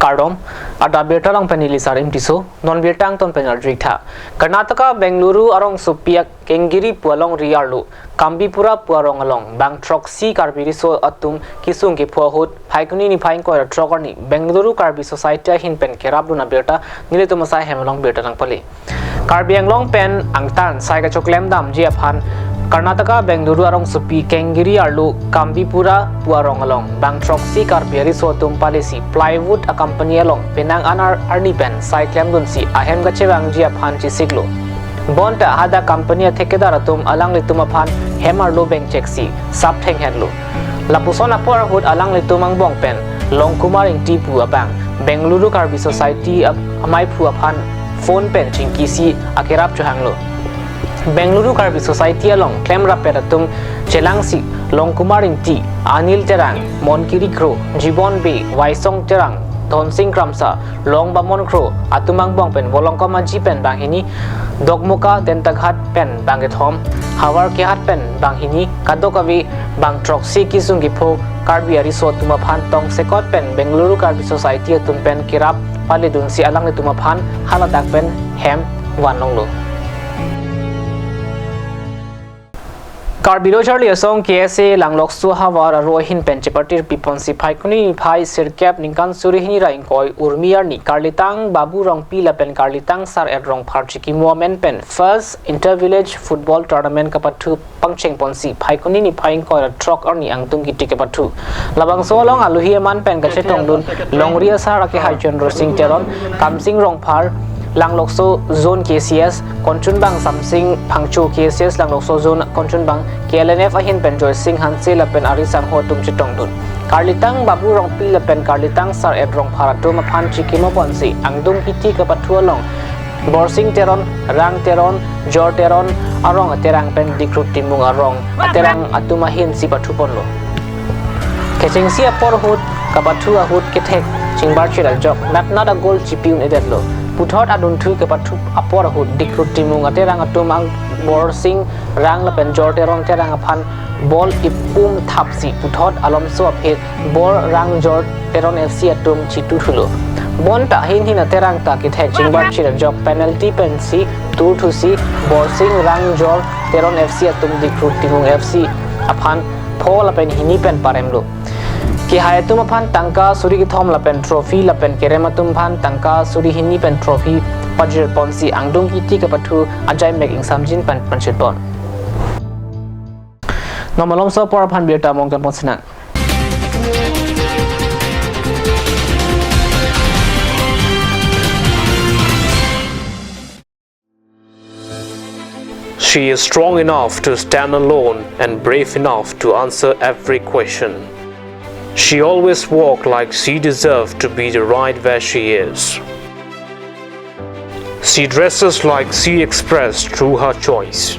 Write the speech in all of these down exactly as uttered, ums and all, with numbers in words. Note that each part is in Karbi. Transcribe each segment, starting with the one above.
Kardom, adap birta along pen neli Sarim Tisso, non birta angton pen arju-ik tha. Karnataka Bengaluru arongsopi Kengiri pu alongri arlo, Kambipura pu arong along, bang throksi Karbi riso atum kesung kepho ahut, Phaikuni niphai ingkoi ra throk arni, Bengaluru Karbi Society ahin pen kerapdun abirta, nelitum asai hem along birta nangpale. Karbi Anglong pen angtan sai kachoklemdamji aphan Karnataka Bengaluru arongsopi Kengiri arlo Kambipura pu arong along bang throksi Karbi ariso atum palesi plywood a company along penang an arni pen sai klemdunsi ahem kachevangji aphan chesiklo. Bonta hadak company a thekdar atum alanglitum aphan hem arlo bengchek si sap thengherlo. Lapuson apor ahut alanglitum angbong pen Longkumar Ingti pu abang Bengaluru Karbi Society a-, amaiphu aphan phone pen chingkisi akerap chohanglo. Bengaluru Karbi Society along klemrappet atum chelangsi Longkumar Ingti, Anil Terang, Monkiri Kro, Jibon Bey, Waisong Terang, Dhonsing Kramsa, Longbamon Kro atum angbong pen Volongkom Aji pen banghini, Dokmoka Tentaghat pen bangkethom, Howraghat pen banghini, kadokave bang throksi kesung kepho Karbi ariso atum aphan tongsekot pen Bengaluru Karbi Society atum pen kerap paledunsi alanglitum aphan haladak pen hem vanlonglo. Karbi Lo Charli Asong K S A Langlokso ahavar aro ahin pen chepatirpi ponsi Phaikuni niphai sirkep ningkan suri hini ra ingkoi urmi arni Karlitang Babu Rongpi lapen Karlitang Sar-et Rongphar chikimo amen pen First Inter Village Football Tournament kapathu pangcheng ponsi Phaikuni niphai ingkoi ra throk arni angdung kiti kapathu. Labangso along alohi aman pen kachetongdun longri asar akehai Chandra Singh Teron, Kamsing Rongphar, Langlokso Zone K C S, Konchunbang Samsing Phangcho K C S Langlokso Zone Konchunbang, K L N F ahin pen Joysing Hanse lapen ari sangho atum chetongdun. Karlitang Babu Rongpi lapen Karlitang Sar-et Rongphar atum aphan chikimo ponsi angdung kiti kapathu along Borsing Teron, Rang Teron, Jor Teron arong aterang pen Dikru Timung arong aterang atum ahin si pathuponlo. Kechengsi apor ahut, kapathu ahut kethek chingbarchir ajok natnat a-goal chipi un-edetlo. Puthot adunthu kapathu apor ahut Dikru Timung aterang atum ang Borsing, Rang lapen Jor Teron aterang aphan ball ipum thapsi puthot alomso aphi Bor, Rang, Jor Teron F C atum chituthulo. Bonta hinhin aterang ta kethek chingbarchir ajok penalty pensi tuthusi Borsing, Rang, Jor Teron F C atum Dikru Timung F C aphan pho lapen hini pen paremlo. Kehai atum aphan tangka suri kethom lapen trophy lapen kerem atum aphan tangka suri hini pen trophy pajir ponsi angdung kiti kapathu ajaimek ingsamjin pen panchit pon. Non malomso apor aphan birta mongkan pon sinang. She is strong enough to stand alone and brave enough to answer every question. She always walk like she deserve to be the right where she is. She dresses like she expressed through her choice.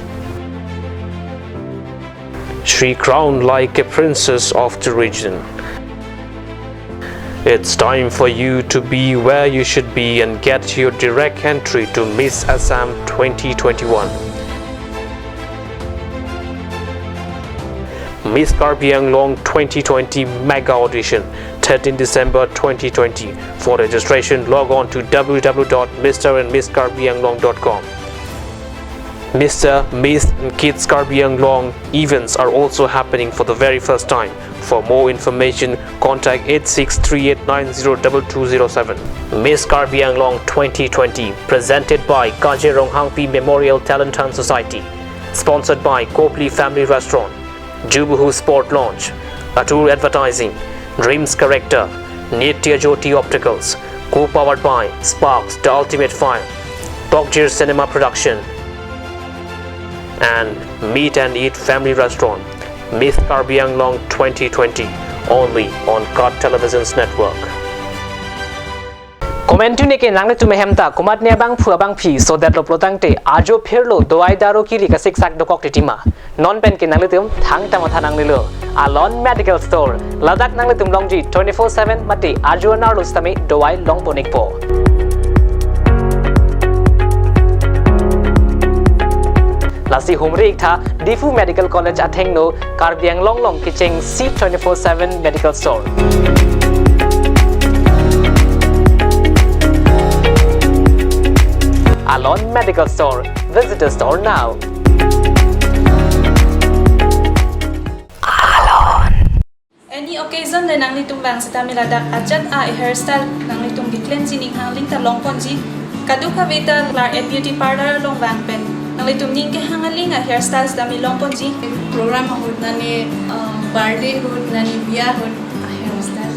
She crowned like a princess of the region. It's time for you to be where you should be and get your direct entry to Miss Assam twenty twenty-one. Miss Karbi Anglong twenty twenty Mega Audition, thirteenth December twenty twenty. For registration, log on to w w w dot mister and miss karbi anglong dot com. Mister, Miss and Kids Karbi Anglong events are also happening for the very first time. For more information, contact eight six three eight nine zero double two zero seven. Miss Karbi Anglong twenty twenty, presented by Kaje Ronghangpi Memorial Talent Hunt Society. Sponsored by Kopli Family Restaurant, Jubuhu Sport Launch, Atur Advertising, Dreams Character, Nitya Jyoti Opticals, co-powered by Sparks, the Ultimate Fire, Tokjir Cinema Production, and Meet and Eat Family Restaurant. Miss Karbi Anglong twenty twenty, only on Kat Televisions Network. Komantu neke nanglitum ahem ta komatne abangphu abangphi sodetlo pulotangte ajo phirlo dawai daru kiri kasiksak dokok titima. Non pen ke nanglitum thangta matha nangnelo Alon Medical Store. Ladak nanglitum longji twenty-four seven mate ajo anerlo sitame dawai longpon-ikpo. Lasi humri-iktha Diphu Medical College athengno Karbi Anglong along kechengsi twenty-four seven Medical Store. Alon Medical Store. Visit the store now. Any occasion le nanglitum bang sitame ladak ajat a hairstyle nanglitum keklem jining hangling ta longponji. Kadokave ta Clark Beauty Parlor along bang pen nanglitum ning kehang aling a hairstyle sitame longponji. Program ahut nani, uh, birthday ahut nani, biya ahut a hairstyle.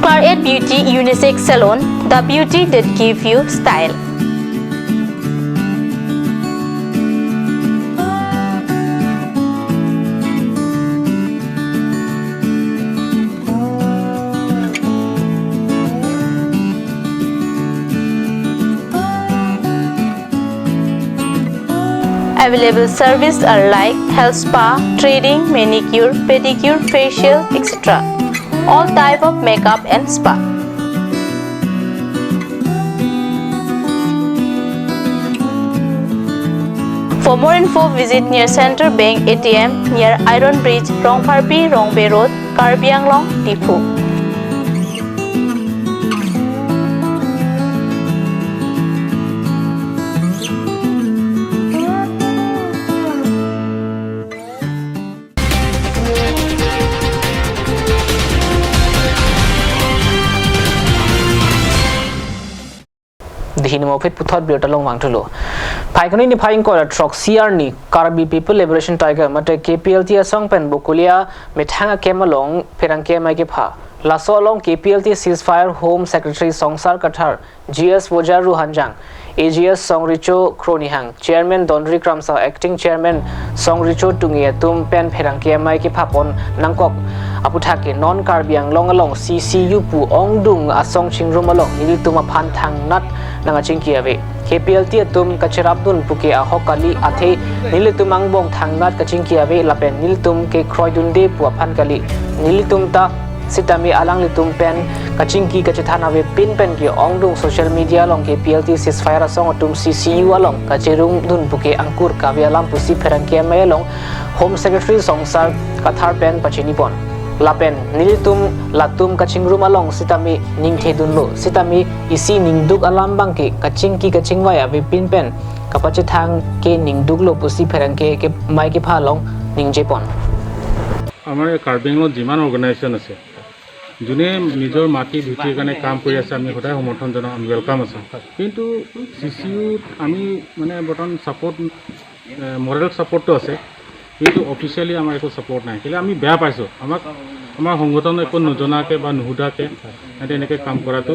Clark Beauty Unisex Salon, the beauty that give you style. Available services are like health spa, threading, manicure, pedicure, facial, et cetera. All type of makeup and spa. For more info, visit near Central Bank A T M, near Iron Bridge, Rongpharpi, Rongbe Road, Karbi Anglong, Diphu. Dihini mo phit puthot birta longvang thulo. Phaikuni niphai ingkoi ra throksi arni Karbi People Liberation Tiger mate K P L T asong pen Bokolia methang akem along pherangke amei kepha. Laso along K P L T ceasefire Home Secretary Songsar Kathar, G S Voja Ruhanjang, A G S Songricho Kronihang, Chairman Dondri Kramsa, Acting Chairman Songricho Tunge atum pen pherangke amei kephapon nangkok. Aputhak ke non Karbi Anglong along C C U pu ongdung asong chingrum along nelitum aphan thangnat nangkachingki ave. K P L T atum kacherapdun puke ahok kali, athe nelitum angbong thangnat kachingki ave lapen nelitum kekroidunde pu aphan kali. Nelitum ta sitame alanglitum pen kachingki kachethan avepin pen ke ongdung social media along K P L T ceasefire asong atum C C U along kacherungdun puke angkur kave alam pusi pherangke amei along Home Secretary Songsar Kathar pen pachinipon. Lapen nelitum latum kachingrum along sitame ningthedunlo, sitame isi ningduk alam bangke kachingki kachingvai avepin pen kapachethang ke ningduklo pusi pherangke ke amei kepha along ningjepon. আমাৰ এই কাৰ্বি আংলঙত যিমান অৰ্গেনাইজেশ্যন আছে, যোনে নিজৰ মাটি ভেটিৰ কাৰণে কাম কৰি আছে, আমি সদায় সমৰ্থন জনাওঁ, আমি ৱেলকাম আছে। কিন্তু চি চি ইউত আমি মানে বৰ্তমান ছাপোৰ্ট, মৰেল ছাপোৰ্টটো আছে, কিন্তু অফিচিয়েলি আমাৰ একো ছাপোৰ্ট নাই। কেলে আমি বেয়া পাইছোঁ, আমাক আমাৰ সংগঠন একো নজনাকে বা নুসুধাকে সিহঁতে এনেকৈ কাম কৰাটো।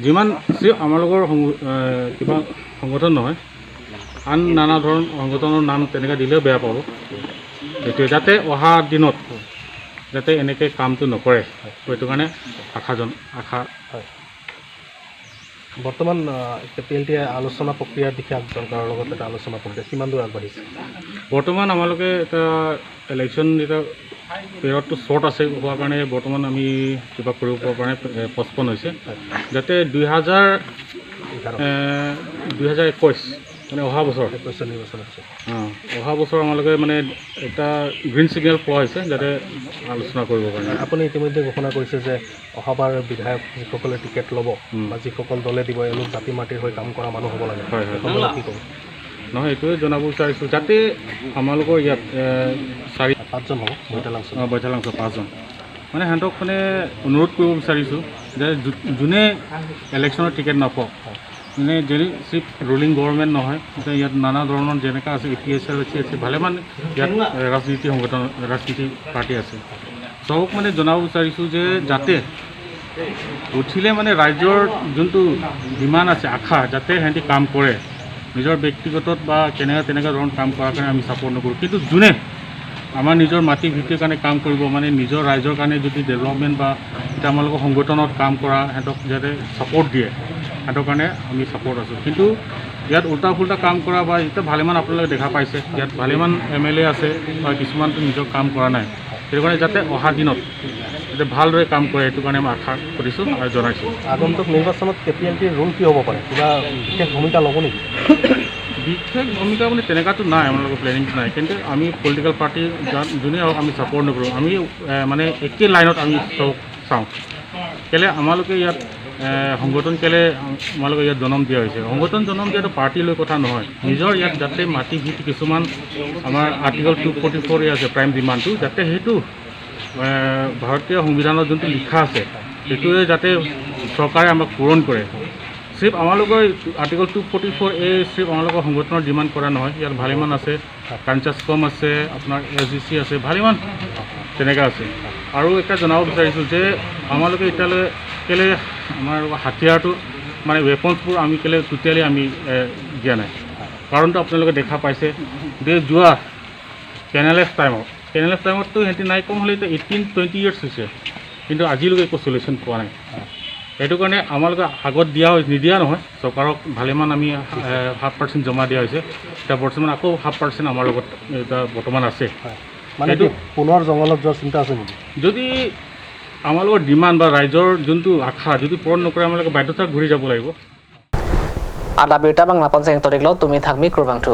যিমান চি-, আমাৰ লগৰ সংগ-, এ, কিবা সংগঠন নহয়, আন নানা ধৰণ সংগঠনৰ নাম তেনেকৈ দিলেও বেয়া পাব। সেইটোৱে, যাতে অহা দিনত যাতে এনেকৈ কামটো নকৰে, সেইটো কাৰণে আশা জন-, আশা। হয়। বৰ্তমান, আহ, কে পি এল টিয়ে আলোচনা প্ৰক্ৰিয়াৰ দিশে আগবঢ়াৰ লগত এটা আলোচনা প্ৰক্ৰিয়া কিমান দূৰ আগবাঢ়িছে? বৰ্তমান আমালোকে এটা ইলেকশ্যন এটা পিৰিয়ডটো শ্বৰ্ট আছে হোৱাৰ কাৰণে বৰ্তমান আমি কিবা কৰিব পৰা নাই, এ, পষ্টপন হৈছে। যাতে দুই হাজাৰ, এঘাৰ। এ, দুই হাজাৰ একৈছ, মানে অহা বছৰ। একৈছ নিৰ্বাচন আছে। অ, অহা বছৰ আমালোকে মানে এটা গ্ৰীণ ছিগনেল পোৱা হৈছে যাতে আলোচনা কৰিব কাৰণে। আপুনি ইতিমধ্যে ঘোষণা কৰিছে যে অহাবাৰ বিধায়ক যিসকলে টিকেট ল'ব উম। বা যিসকল দলে দিব, এওঁলোক জাতি মাটিৰ হৈ কাম কৰা মানুহ হ'ব লাগে। হয়, হয়। এই সন্দৰ্ভত কি ক'ব? নহয়, এইটোৱে জনাব বিচাৰিছোঁ যাতে আমালোকৰ ইয়াত, এ, চাৰি পাঁচজন হ'ব, বৈঠালাংশ। অ, বৈঠালাংশ পাঁচজন। মানে সিহঁতক মানে অনুৰোধ কৰিব বিচাৰিছোঁ যে যো-, যোনে ইলেকশ্যনৰ টিকেট নাপাওক, মানে যদি চিফ ৰুলিং গভৰ্ণমেণ্ট নহয়, এতিয়া ইয়াত নানা ধৰণৰ যেনেকা আছে, A P H L, C H C, ভালেমান ইয়াত, এ, ৰাজনীতি সংগঠন, ৰাজনীতি পাৰ্টি আছে। চবক মানে জনাব বিচাৰিছোঁ যে যাতে উঠিলে মানে ৰাইজৰ যোনটো ডিমাণ্ড আছে, আশা, যাতে সিহঁতি কাম কৰে, নিজৰ ব্যক্তিগত বা কেনেকা তেনেকা ধৰণৰ কাম কৰাৰ কাৰণে আমি ছাপোৰ্ট নকৰোঁ। কিন্তু যোনে আমাৰ নিজৰ মাটি ভেটিৰ কাৰণে কাম কৰিব, মানে নিজৰ ৰাইজৰ কাৰণে যদি ডেভেলপমেণ্ট বা এতিয়া আমালোকৰ সংগঠনত কাম কৰা সিহঁতক যাতে ছাপোৰ্ট দিয়ে, সিহঁতৰ কাৰণে আমি ছাপোৰ্ট আছোঁ। কিন্তু ইয়াত উল্টা ফুল্টা কাম কৰা বা এতিয়া ভালেমান আপোনালোকে দেখা পাইছে, ইয়াত ভালেমান এম এল এ আছে বা কিছুমানতো নিজৰ কাম কৰা নাই। সেইটো কাৰণে যাতে অহা দিনত যাতে ভালদৰে কাম কৰে, সেইটো কাৰণে মই আশা কৰিছোঁ আৰু জনাইছোঁ। আগন্তুক নিৰ্বাচনত কে পি এল টিৰ ৰোল কি হ'ব পাৰে? কিবা বিশেষ ভূমিকা ল'ব নেকি? বিশেষ ভূমিকা বুলি তেনেকুৱাতো নাই আমালোকৰ প্লেনিংছ নাই, কিন্তু আমি পলিটিকেল পাৰ্টি যা-, যোনে হওক আমি ছাপোৰ্ট নকৰোঁ। আমি, এ, মানে একে লাইনত আমি চব চাওঁ। কেলে আমালোকে ইয়াত এ, সংগঠন কেলে আমালোকে ইয়াত জন্ম দিয়া হৈছে? সংগঠন জন্ম দিয়াটো পাৰ্টি লৈ কথা নহয়, নিজৰ ইয়াত যাতে মাটি ভিত্তি কিছুমান আমাৰ আৰ্টিকল টু ফৰ্টি ফ'ৰ আছে, প্ৰাইম ডিমাণ্ডটো, যাতে সেইটো, এ, ভাৰতীয় সংবিধানত যোনটো লিখা আছে, সেইটোৱে যাতে চৰকাৰে আমাক পূৰণ কৰে। চিফ আমালোকৰ article two forty four A chief আমালোকৰ সংগঠনৰ ডিমাণ্ড কৰা নহয়। ইয়াত ভালেমান আছে, কনচাছ কম আছে, আপোনাৰ এছ জি চি আছে, ভালেমান তেনেকা আছে। আৰু এটা জনাব বিচাৰিছোঁ যে আমালোকে এতিয়ালৈ কেলে আমাৰ হাতিয়াৰটো, মানে, ৱেপনছবোৰ আমি কেলে টোটেলি আমি, এ, দিয়া নাই? কাৰণটো আপোনালোকে দেখা পাইছে যে যোৱা কে এন এল এফ টাইমত, কে এন এল এফ টাইমততো সিহঁতি নাই কম হ'লে এতিয়া এইটিন টুৱেণ্টি ইয়াৰ্ছ হৈছে, কিন্তু আজিলৈকে একো চলিউশ্যন পোৱা নাই। সেইটো কাৰণে আমালোকে আগত দিয়া হৈ, নিদিয়া নহয়, চৰকাৰক ভালেমান আমি, এ, হাফ পাৰ্চেণ্ট জমা দিয়া হৈছে। এতিয়া বৰ্তমান আকৌ হাফ পাৰ্চেণ্ট আমাৰ লগত এতিয়া বৰ্তমান আছে। মানে এইটো কি পুনৰ জংঘলত যোৱাৰ চিন্তা আছে নেকি? যদি আমালোকৰ ডিমাণ্ড বা ৰাইজৰ যোনটো আশা যদি পূৰণ নকৰে, আমালোকে বাধ্যতাত ঘূৰি যাব লাগিব। Adap birta abang lapu-an seng torik lo, tumi thakmi kurvangthu.